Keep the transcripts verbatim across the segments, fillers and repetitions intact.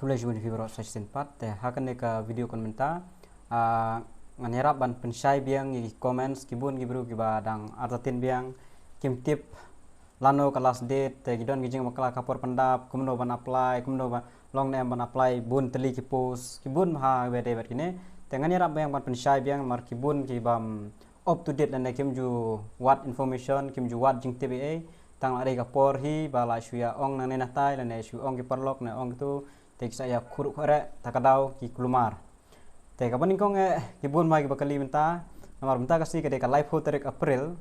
Khublei shibun ïa phi baroh sa shisien pat. Te ha kane ka video kaba mynta, ah, ngan ïarap ban pynshai biang ïa ki comments ki bun ki briew kiba dang artatien biang, kim tip lano ka last date, te ki don ki jingbakla ka por pyndap, kumno ban apply, kumno ba long ne em ban apply, bun tylli ki post, ki bun bha ba dei bad kine. Te ngan ïarap biang ban pynshai biang namar ki bun ki bym up to date lane kim ju wad information, kim ju wad jingtip ei ei, tang la dei ka por hi ba la shu ïa ong nangne natai lane shu ong ki paralok ne ong kitu, te ki sa ïa khuruh khuruh ta ka daw ki kulmar. Te kaba nyngkong eh ki bun bha kiba kylli mynta, namar mynta ka sngi ka dei ka laiphew tarik April.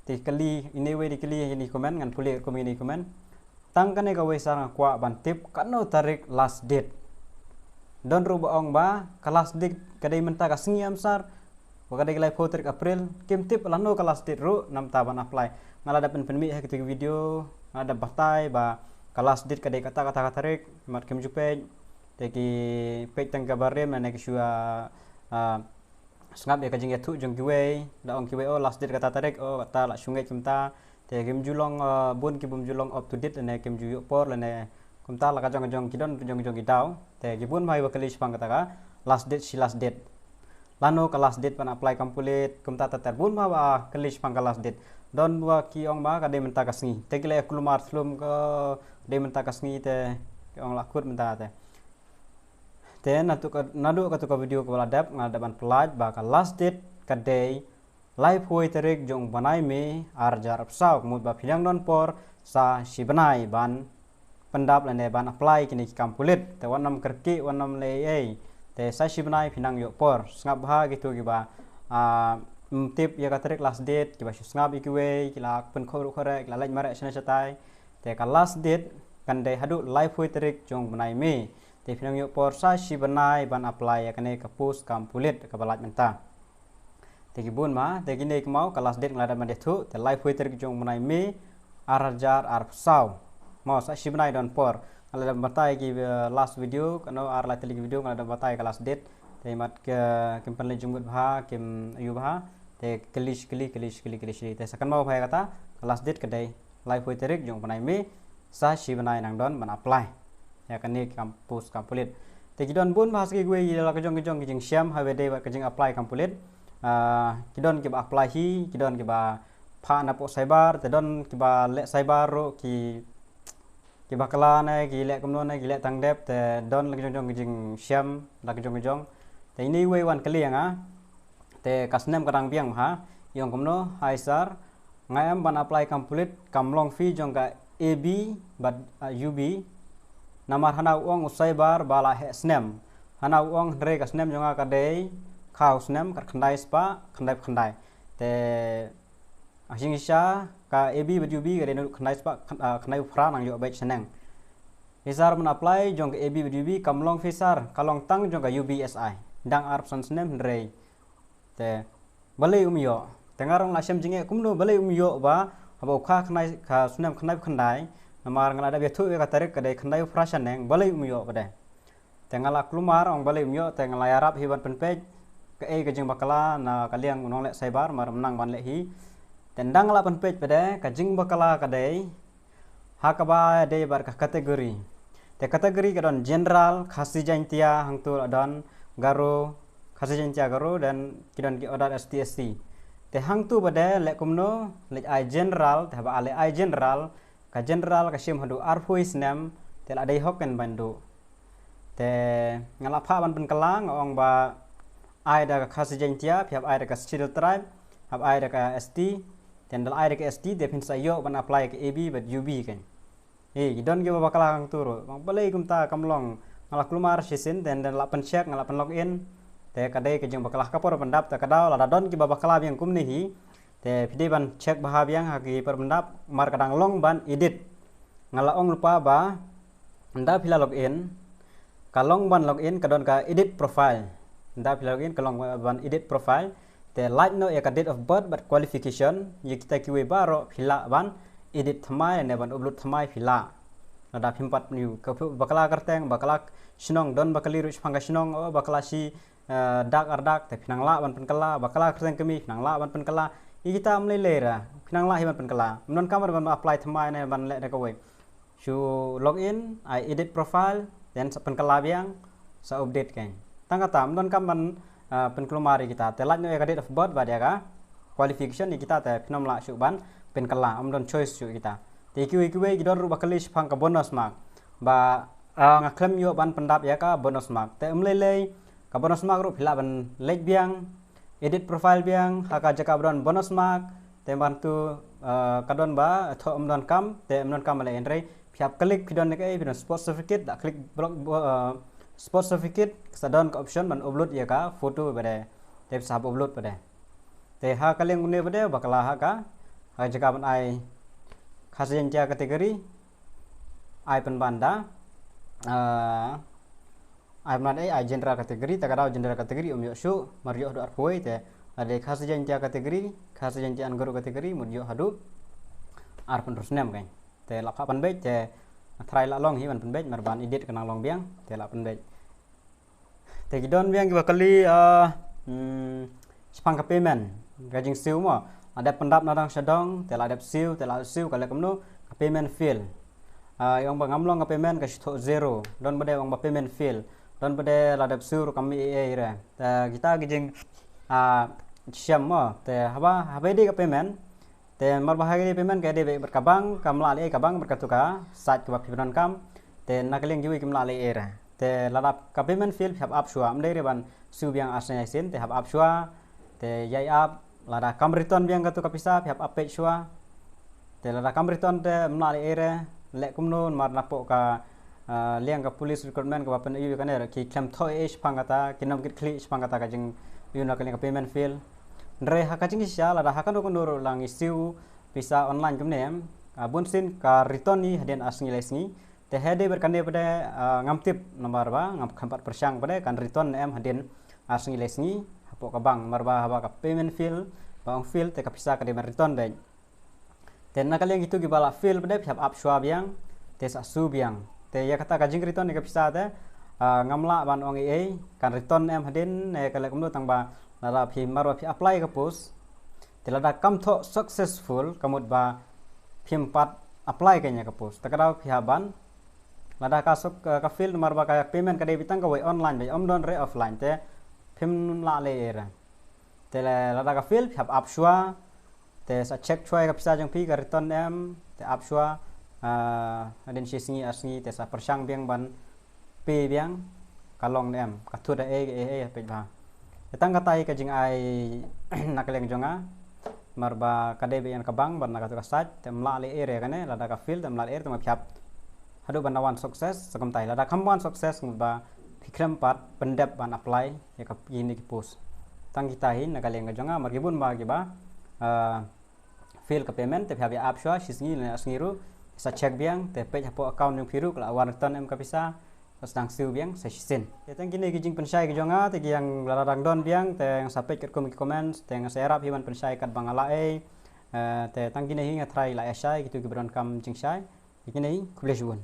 Te ki kylli, ine iwei i kylli ïa kine ki comment, ngan pule kum ïa kine ki comment. Tang kane kawei sar nga kwah ban tip kano tarik last date. Don ruh ba ong ba ka last date ka dei mynta ka sngi em sar, ba ka dei ka laiphew tarik April, kim tip lano ka last date ruh namar ban apply. Nga la dep pynmih ha kitu ki video, nga la dep batai ba ka last date ka dei kata kata ka tarik, mat kim ju peit. Te ki peit tang kaba rim lane ki shu, ah, ah, sngap ïa ka jingïathuh jong kiwei, da ong kiwei, oh, last date kata tarik, oh, kata la shu ngeit kumta. Te kim ju long, ah, bun ki bym ju long up to date lane kim ju ïoh por lane kumta la ka jong ka jong ki don ka jong ka jong ki daw. Te ki bun bha kiba kylli shaphang kata ka last date shi last date. Lano ka last date ban apply kam pulit, kumta ter ter, bun bha ba kylli shaphang ka last date. Don ba ki ong ba ka dei mynta ka sngi. Te ki la kulmar thlum ka dei mynta ka sngi te ki ong la kut mynta te. Te naduh ka, naduh katu ka video kaba la dep, nga la dep ban pyllait ba ka last date ka dei laiphew tarik jong u bnai May, ar hajar arphew saw, ka mut ba phi dang don por sa shi bnai ban pyndap lane ban apply kine ki kam pulit. Te wat nym kyrkieh, wat nym leh ei ei. Te sa shi bnai phi nang ïoh por. Sngap bha kitu kiba, ah, ym tip ïa ka tarik last date, kiba shu sngap ïa kiwei, ki la pynkhuruh khuruh, ki la leit mareh shane shatai. Te ka last date kan dei haduh laiphew tarik jong u bnai May. Te phi nang ïoh por sa shi bnai ban apply ïa kane ka post kam pulit kaba lait mynta. Te ki bun ma, te kine ki maw ka last date nga la dep ban ïathuh, te laiphew tarik jong u bnai May, ar hajar arphew saw. Maw sa shi bnai don por. Nga la dep batai ki, eh, last video, kano ar lai tylli ki video nga la dep batai ka last date. Te mat ka kim pynleit jingmut bha, kim ïoh bha. Te kylli shi kylli, kylli shi kylli, kylli shi kylli. Te sa kynmaw bha ïa kata, ka last date ka dei laiphew tarik jong u bnai May, sa shi bnai nang don ban apply ïa kane ka kam post kam pulit. Te ki don bun bha sa kiwei la ka jong ka jong ki jingshem ha ba dei bad ka jing apply kam pulit. Ah, ki don kiba apply hi, ki don kiba phah na poh cyber, te don kiba leh cyber ruh, ki, kiba kla ne, ki leh kumno ne, ki leh tang dep, te don la ka jong ka jong ki jingshem la ka jong ka jong. Te ine iwei wan kylli ïa nga. Te ka snem ka dang biang bha, i ong kumno, hi sir, nga em ban apply kam pulit, kam long phi jong ka A B bad, ah, U B. Namar hana u ong u cyber ba la heh snem. Hana u ong hynrei ka snem jong nga ka dei khaw snem, khatkhyndai spah khyndaiphew khyndai. Te ha jingshisha ka A B bad U B ka dei naduh khyndai spah khyn-, ah, khyndaiphew phra nang ïoh beit shaneng. Hi sir, ban apply jong ka A B bad U B kam long phi sir, ka long tang jong ka U B S I. Dang arphew san snem hynrei. Te balei um ïoh? Te nga ruh nga la shem jingeh kumno balei um ïoh ba haba u kha khyndai, kha snem khyndaiphew khyndai. Namar nga la dep ïathuh ïa ka tarik ka dei khyndaiphew phra shaneng, balei um ïoh ba dei. Te nga la kulmar ong balei um ïoh, te nga la ïarap hi ban pynpeit kaei ka jingbakla na ka liang u nongleh cyber, mar ym nang ban leh hi. Te ynda nga la pynpeit pat de, ka jingbakla ka dei ha kaba dei bad ka category. Te category ka don general, Khasi Jaintia, hangtu la don Garo, Khasi Jaintia Garo, then ki don ki other S T S C. Te hangtu ba de leh kumno, leh ai general, te haba leh ai general, ka general ka shim haduh arphew snem, te la dei hok kan ban duh. Te nga la phah ban pynkylla, nga ong ba ai da ka Khasi Jaintia, phi hap ai da ka Scheduled Tribe, hap ai da ka S T, te ynda la ai da ka S T, te phin sa ïoh ban apply ka A B bad U B kan. Ei, ki don kiba bakla hangtu ruh. Bang balei kumta kam long, nga la kulmar shisien, te ynda la pyncheck, nga la pynlog in, te ka dei ka jingbakla ka por pyndap, te ka daw lada don kiba bakla biang kumne hi. Te phi dei ban check bha biang ha ki por pyndap, mar ka dang long ban edit. Nga la ong lypa ba ynda phi la log in, ka long ban log in ka don ka edit profile. Ynda phi la log in ka long ban edit profile. Te lait noh ïa ka date of birth bad qualification, ïa kita kiwei baroh phi lah ban edit thymmai ne ban upload thymmai phi lah. Lada phim pat ïoh ka bakla kyrteng, bakla shnong, don ba kylli ruh shaphang ka shnong, oh bakla shi, eh, dak ar dak, te phi nang lah ban pynkylla, bakla kyrteng kmie, phi nang lah ban pynkylla. Ïa kita ym lei lei ra, phi nang lah hi ban pynkylla. Ym donkam ban apply thymmai ne ban leh da kawei. Shu log in, ai edit profile, Te sa pynkylla biang, sa update kein. Tang kata, ym don kam ban, ah, pynkulmar ïa kita. Te lait noh ïa ka date of birth bad ïa ka qualification ïa kita te phin ym lah shuh ban pynkylla, ym don choice shuh kita. Te kiwei kiwei ki don ruh ba kylli shaphang ka bonus mark. Ba, ah, nga khlem ïoh ban pyndap ïa ka bonus mark. Te ym lei lei, ka bonus mark ruh phi lah ban leit biang, edit profile biang, ha ka jaka ba don bonus mark, te ban tu, ah, ka don ba, thoh ym don kam, te ym don kam ba leh, hynrei phi hap click, phi don ne kaei, phi don sports certificate, da click block, bo-, ah, sports certificate, sa don ka option ban upload ïa ka photo bad te, te sa hap upload bad. Te ha ka liang une bad bakla ha ka, ha ka jaka ban ai Khasi Jaiñtia category, ai pynban da, ah, ai pynban ai, ai general category, ta ka daw general category ym ïoh shuh, mar ïoh haduh arphew wei te, lada Khasi Jaiñtia category, Khasi Jaiñtia and Garo category, mut ïoh haduh arphew hynriew snem kein. Te lah phah pynbeit, te try lah long hi ban pynbeit, mar ban edit ka nang long biang, te lah pynbeit. Te ki don biang kiba kylli, ah, hmm, shaphang ka payment, ka jingsiew mo. La dep pyndap na dong sha dong, te la dep siew, te la siew, ka leh kumno, ka payment fail. Ah, ïa ong ba ngam long ka payment ka shu thoh zero, don bad ïa ong ba payment fail, don bad la dep siew ruh kam mih ei ei re. Te kita ki jing, ah, shem mo, te haba, haba ïadei ka payment, te mar ba ha ka dei payment ka dei bad ka bank, kam lah leh ei ka bank bad katu ka site kaba phi pyndonkam. Te na ka liang kiwei kim lah leh ei re. Te lada ka payment fail phi hap ap shuwa, ym dei re ban siew biang ar sngi lai sien, te hap ap shuwa. Te ïai ap, lada kam return biang katu ka pisa phi hap ap peit shuwa. Te lada kam return te ym lah leh ei re, leh kumno, namar napoh ka, ah, liang ka police recruitment kaba pynïoh ïa kane ruh ki khlem thoh ei ei shaphang kata, kin ym kit khlieh shaphang kata ka jingïoh na ka liang ka payment fail. Hynrei ha ka jingshisha, lada ha kano kano ruh la ngi siew pisa online kumne, ah, bunsien ka return hi hadien ar sngi lai sngi. Te ha dei bad kane pat de, ah, ngam tip namar ba ngam khlem pat pyrshang pat de kan return ne em hadien ar sngi lai sngi hapoh ka bank, namar ba haba ka payment fail, ba ong fail, te ka pisa ka dei ban return beit. Te na ka liang kitu kiba la fail pat de phi hap ap shuwa biang, te sa siew biang. Te ïa kata ka jingreturn ïa ka pisa te, ah, ngam lah ban ong ei ei, kan return ne em hadien, ne ka leh kumno, tang ba lada phi, mar ba phi apply ka post, te lada kam thoh successful, ka mut ba phim pat apply kein ïa ka post. Te ka daw phi hap ban, lada ka suk, ka fail namar ba ka payment ka dei beit tang kawei online beit, ym don re offline, te phim lah leh ei re. Te lada ka fail phi hap ap shuwa, te sa check shuwa ïa ka pisa jong phi ka return ne em, te ap shuwa, ah, hadien shi sngi ar sngi, te sa pyrshang biang ban pay biang, ka long ne em, ka thut ei ei ei ei peit bha. Te tang kata hi ka jingai na ka liang jong nga, mar ba ka dei beit ïa ka bank bad na katu ka site, te ym lah leh ei re kane, lada ka fail te ym lah leh ei re, te ma phi hap haduh ban da wan success, sa kumta hi. Lada kam wan success, mut ba phi khlem pat pyndep ban apply ïa ka, ïa kine ki post. Tang kita hi na ka liang ka jong nga, mar ki bun ba kiba, ah, fail ka payment, te phi hap ïa ap shuwa, shi sngi lane ar sngi ruh, sa check biang, te peit hapoh account jong phi ruh, ka la wan return em ka pisa, ka sdang siew biang sa shisien. Te tang kine ki jingpynshai ki jong nga, te ki ïang lada dang don biang, te ïang sa peit katkum ki comments, te nga sa ïarap hi ban pynshai katba nga lah ei. Eh, te tang kine hi nga try lah ïa shai kitu kiba donkam jingshai. Te kine hi, khublei shibun.